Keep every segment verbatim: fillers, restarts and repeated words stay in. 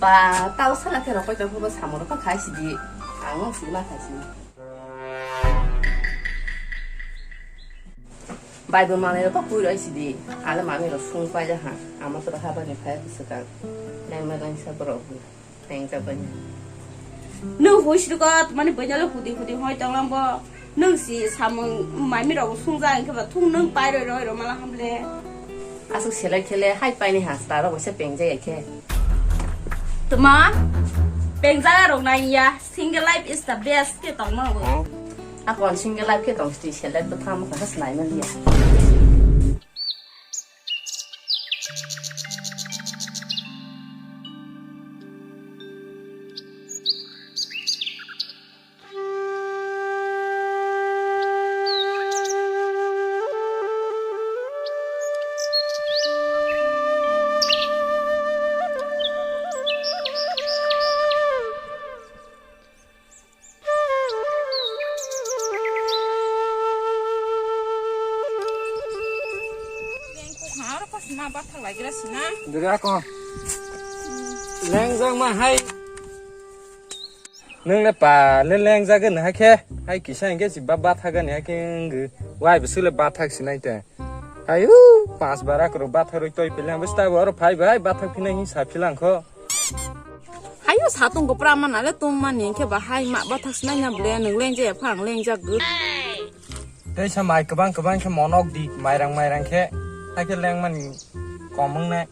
Ah, tao sala khe rokoi tong khe bo samung rok khai sidi. Ang sidi ma khai sidi. Bai bo manwi rok pui roi sidi. Ale mami rok sung pai ja ha. Amo to ha bani phai bwswk ang. Nang ma nang sa borok. Teng ja bani. Nung hui sidi ko mani bwnya lo hudi hudi hoi tong lang bo. Nung si samung mami rok sung ja ang khe ba thung nung pai roi roi ro mala ham le. Aswk selai khele hai paini ha star rok se peng jai khe. Tuma peng jaga rok nai ya, single life is the best ke tong ma bo. Ako single life ke tong sti selai to tham ka has nai ma liya. Duri ako. Lengjak ma hai. Nung le pa le lengjagwi nahai khe, hai kisa hinkhe si ba bathagani hai khe wngwi, wai bwswk le bathak sinai te. Hai u, pas bara kwrwi batharwi toi pili ang bwswk taibo oro phai bai bathak phinai hinwi sa philang kho. Hai u, satung kwpra mana le tong mani hinkhe ba hai ma bathak sinai na ble nung lengjaya phang lengjagwi. Tei sa mai kwbang kwbang khe monok di, mairang mairang khe, hakhe lengmani kom wngnai.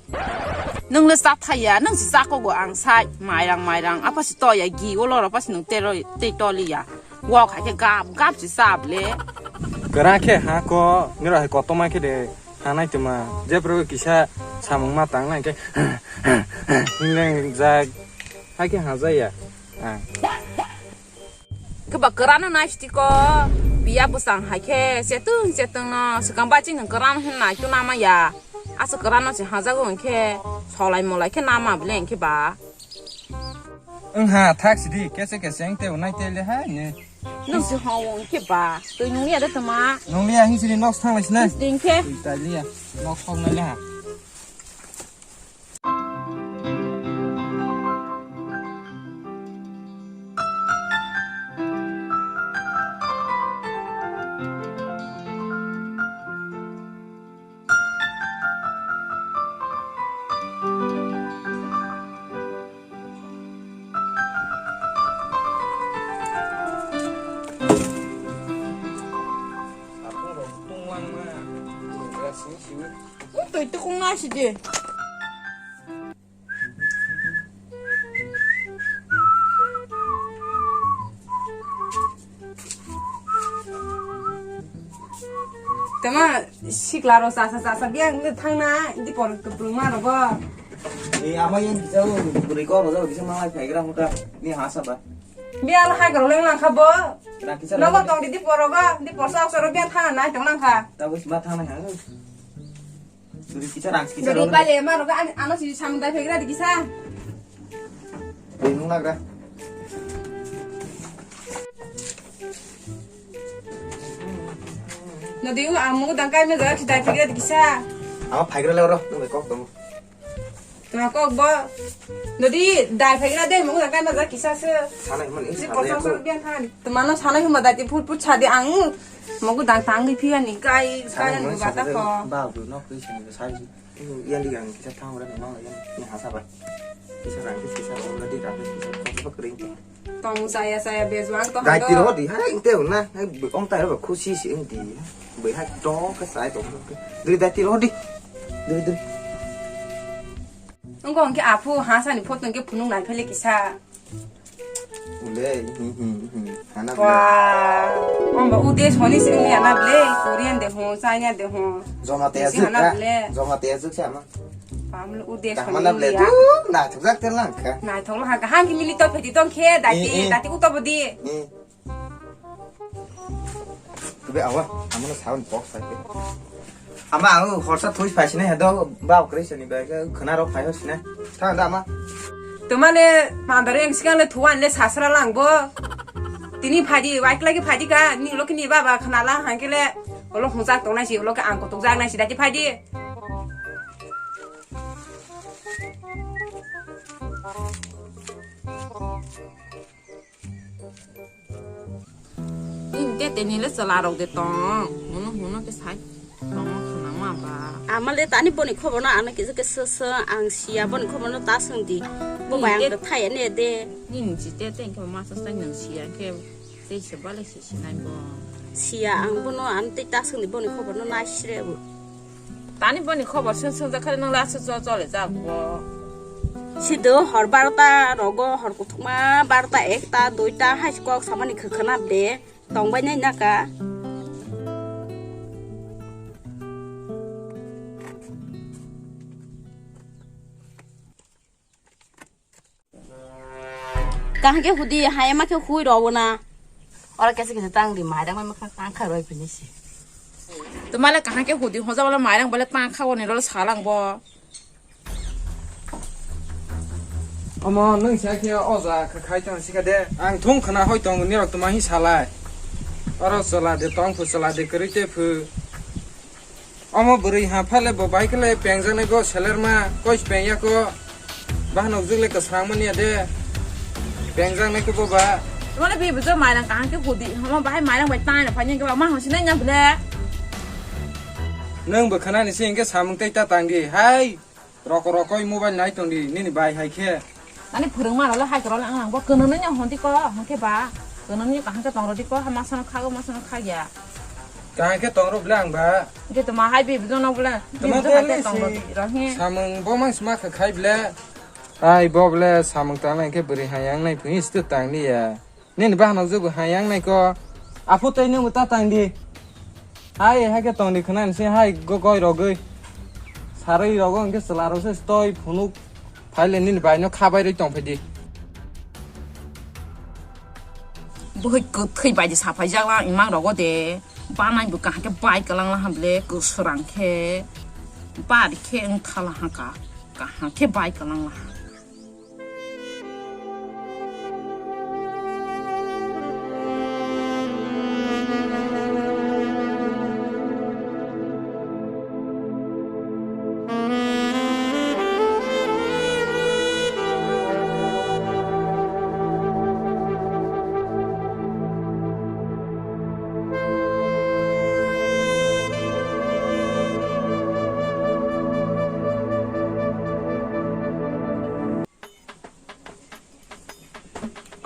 Nung le cha thaya, nung si cha kogo ang sai, mairang mairang, apa si toya gi, ulo ro pasi nung tero, tei toliya. Wok hakhe gap gap si cha ble. Kwra khe ha ko, niro hai kotorma khe de, ha nai tuma, jepro kisa samung ma tang nai khe, hingleng jak, hakhe ha jaya. Ah. Khe ba kwrano nai sitiko, biya bwsang hai khe chetwng chetwng no swkang baching kwrano hwn nai to nama ya. Aswk kwrano se hajago hwn khe solai molai khe nama bile hwn khe ba. Wng ha, thak sidi, kese kese wng tebo nai tele hai ne. Nung se hwn hwn khe ba, twi nung ya de tama. Nung liya hing sini nok thang lai sina. Nung sini khe. Twi tai liya, nok thang nai le ha. Twi tukung nai sidi. Tama sikla ro sasa sasa biang ni thangna di por kebrung ma rogo. Ni ama yang bisa beri kau rogo bisa malai phaigra muda ni hasa ba. Biang hai karo leng lang khabo. Nogo tong di di porogo di porsa oksoro biang thangna nai tong lang kha. Tabu sima thangna kha. Duri kisa rang kisa. Duri rong. Bale ma roga an ano si samung dai phegra di kisa. Duri nung nagra. Nodi u amu dang kai me dai phegra di kisa. Ama phegra le oro nung kok tong. Tuma kok bo. Nodi dai phegra de mu dang kai me dai kisa se. Sana iman ini. Si sana porsa ya, so biang than. Tuma no sana huma dai ti phut phut sa di ang. Mogu dang tang di phiya ni kai kai ang bata kho. Ba bu nok ri sini sai. Yang di yang kita tang ora ni mang yang ni hasa ba. Kisa rang kisa ora di rang kisa kok kering. Tong saya saya bejuang to. Dai ti ro di hai inte na. Ong tai ro khusi si eng di. Bai hai to ka sai to. Dri dai ti ro di. Dri dri. Ong kong ke apu hasa ni photo ke phunung lai phele kisa. Ule, hi, hi, hi. Hana ble. Wah, omba ude soni se uli ana ble, Korean de ho, China de ho. Joma te si azuk hana ka? Ble. Joma te azuk si ama. Pamlo ude soni. Kahmana ble ya. Tu, na thukjak te lang ka. Na thong ha ka hang ki mili to pheti tong khe, dati, eh, eh, dati uto bodi. Eh. Tube awa, amano sound box hai. Ama ang horsa thui phai sini hedo ba okre sini ba khana rok phai sini. Thang da ama. Tumane mandare ang sikang le thuan le sasra lang bo. Tini phadi wai klagi phadi ka ni lo kini baba khana lang hangkele. Olo hujak tongnai si olo ke ang kotok jak nai si dati phadi. Te teni le chwla rok de tong. Hunu hunu ke sai. Tong khana ma ba. Ama le tani boni khobor no ano kisa kisa sa ang siya boni khobor no ta sung di. Bo bai ang Te- to thai ne de. Nini chi te te ke ma sa sa nang siya ke. Te se ba le se se nai bo. Siya ang bono ano te ta sung di boni khobor no nai sre bo. Tani boni khobor sung sung ja khare nang la sa jo jo le ja bo. Sido hor barota rogo hor kuthukma barota ekta duita hai kok samani khakhanap de. Tongbai nai naka. Kaham khe hudi, hai ma khe hui rogo na. Ora kesa kesa tang di, mairang ma kha tang kha roi pini si. Tumale kaham khe hudi, hoja bale mairang bale tang kha oni role salang bo. Omo, nwng sa khe o ja kha khai tong sika de. Ang thung khna hoi tong ni rok tuma hi salai. Oro chwla de tong phu, chwla de kwrwi te phu. Omo bwrwi ha phale bo bai khle pengjaknai go selerma, koi pengya ko. Bahanok jwk le kwsrang manya de. Pengjaknai ko bo ba. Wala bi bujo mairang kaham khe hudi. Omo bahai mairang bai tang na phanya ke ba ma hosi nai nya bile. Nwng bo khna ni si hwnkhe samung tei ta tang di. Hai. Roko rokoi mobile nai tong di, nini bai hai khe. Ani phwrwngma role hai korole ang nang bo kwnwi no hon di ko, hon khe ba. Kwnwi no kaham khe tong ro di ko, ha masa no khago, masa no khagya. Kaham khe tong ro ble ang ba. Je tuma hai bi bidon no ble. Tuma bi bidon hai khe tong ro di, ro hi. Samung bo mang sma kha khai ble. Ai bo ble samung ta nang khe bwrwi hai ang nai phi stu tang di ya. Nini bahanok jwk bo hai yang nai ko. Aphutwi nwng bo ta tang di. Hai, hai khe tong di khna nisi hai go goi rogwi. Sarwi rogo hwnkhe chwla rok se stoi phunuk. Phaile nini bai no kha bai rwi tong phai di. Bwhwi kwthwi bai di saphai jak lang imang rogo de. Banai bo kaham khe bai kwlang la ham le kwswrang khe. Bari khe wng thala ha ka. Kaham khe bai kwlang la ha.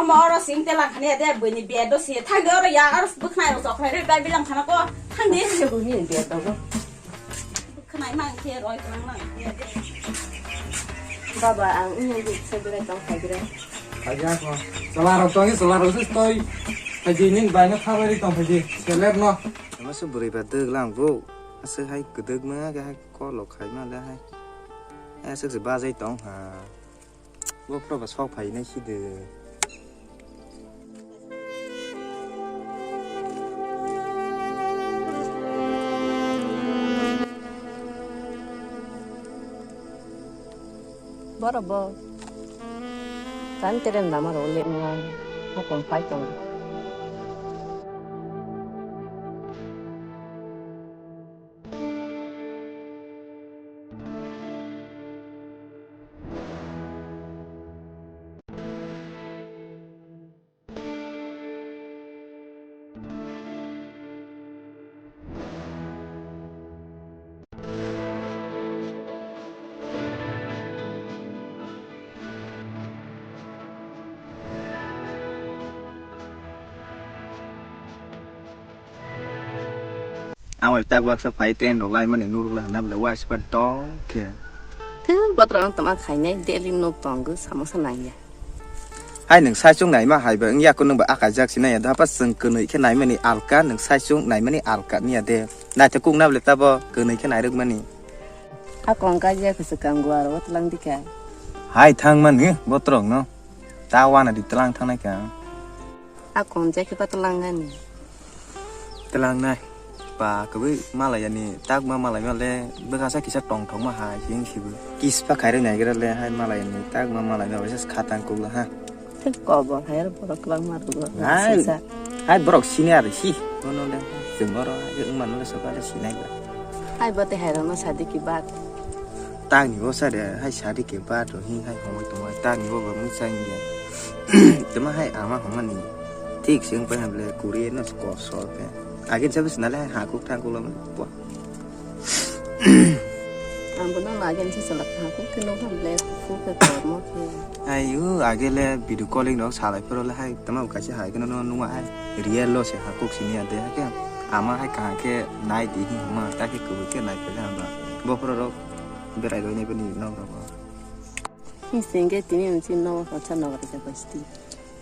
Omo oro sing te lang khani ade bini bed do si thang de oro ya oro bwkhnai ro chokrai re bai bilang khana ko thang de. Suguni bed do. Bwkhnai mang khe roi klang mang khe ade. Baba ang ini di sebelah tong kagre. Kagre ko. Salah rok tong salah rok sis toi. Kaji nin bai na khabai ri tong kaji. Seleb no. Ama su bwrwi ba dwg lang bo. Aswk hai kwdwk ma ga hai kolok khai ma le hai. Aswk se bajai tong ha. Bo pura ba sok phai nai si de. Borok bo tan terem lama rok le wng ang bo kong phai tongo. Ang bai tak baksa phai train rok lai mani nurok lai hwnna bwlai waisa tok khe. Thwng botrok ang tongma khainai daily nuk tongo samosa nangya. Hai nwng saichung naima hai ba wngya khe nwng ba akaijak sinai ya dohapa chwng kwnwi khe naimani alka nwng saichung naimani alka niya de. Naithok kuk na bwlai tabo kwnwi khe nairwk mani. A kong kaijak khe swkang guaro twlang dikha. Hai thang mani botrok no. Ta wana di twlang thangnai kha. A kong jai khe ba twlang ani. Twlang nai. Ba kwbwi malai ani tak ma malai ma le bwkha sa kisa tong thok ma hai jing sibu. Kis pa khairwi nai gra le hai malai ani tak ma malai ma waisa khatang kuk ha. Thik kobor hai borok kwbangma rwgo. Hai, sisa. Hai borok senior si. Bono le chwng oro hai wng mano le soba le sinai ba. Hai bo te hai rokno sadi ki bat. Tangni bo sadi hai sadi ki bat ro hi hai homoi tongmai tangni bo bo mung chang ya. Tama hai ama homani. Thik se wngpai hamle kuri no kosol khe. Agin sabi sinale hakuk thangkuk lamani. Ang bono lagi ang sasa lak hakuk khe nokha black kuk khe kormo khe. Ayu agele video calling rok salai phoro le hai tama kaisa hai khe no numa hai. Real lo se hakuk sini ade hai khe. Ama hai kaham khe nai di hi ma ta khe kubui khe nai phai hamla. Bophoro rok berai roi nai bini nok rok. Hi sengke tini unsi nok rok cha nok rok cha pasti.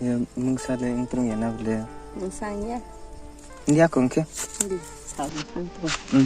Ya mungsa le ingtrung ya na bole. Mungsa ya. India kong khe. Hindi sa ang tu. Hmm.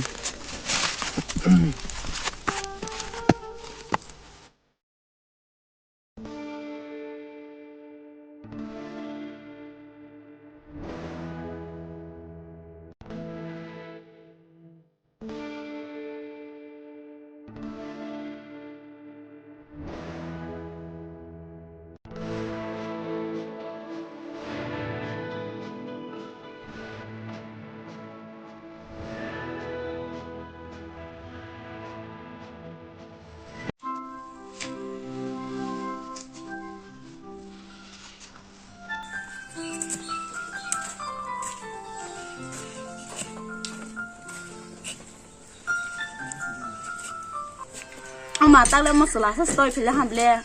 Ama takle masala sa stoi phila hamle.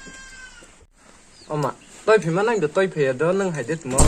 Oma, toi phima nang do toi phaya do nang hai de tumo.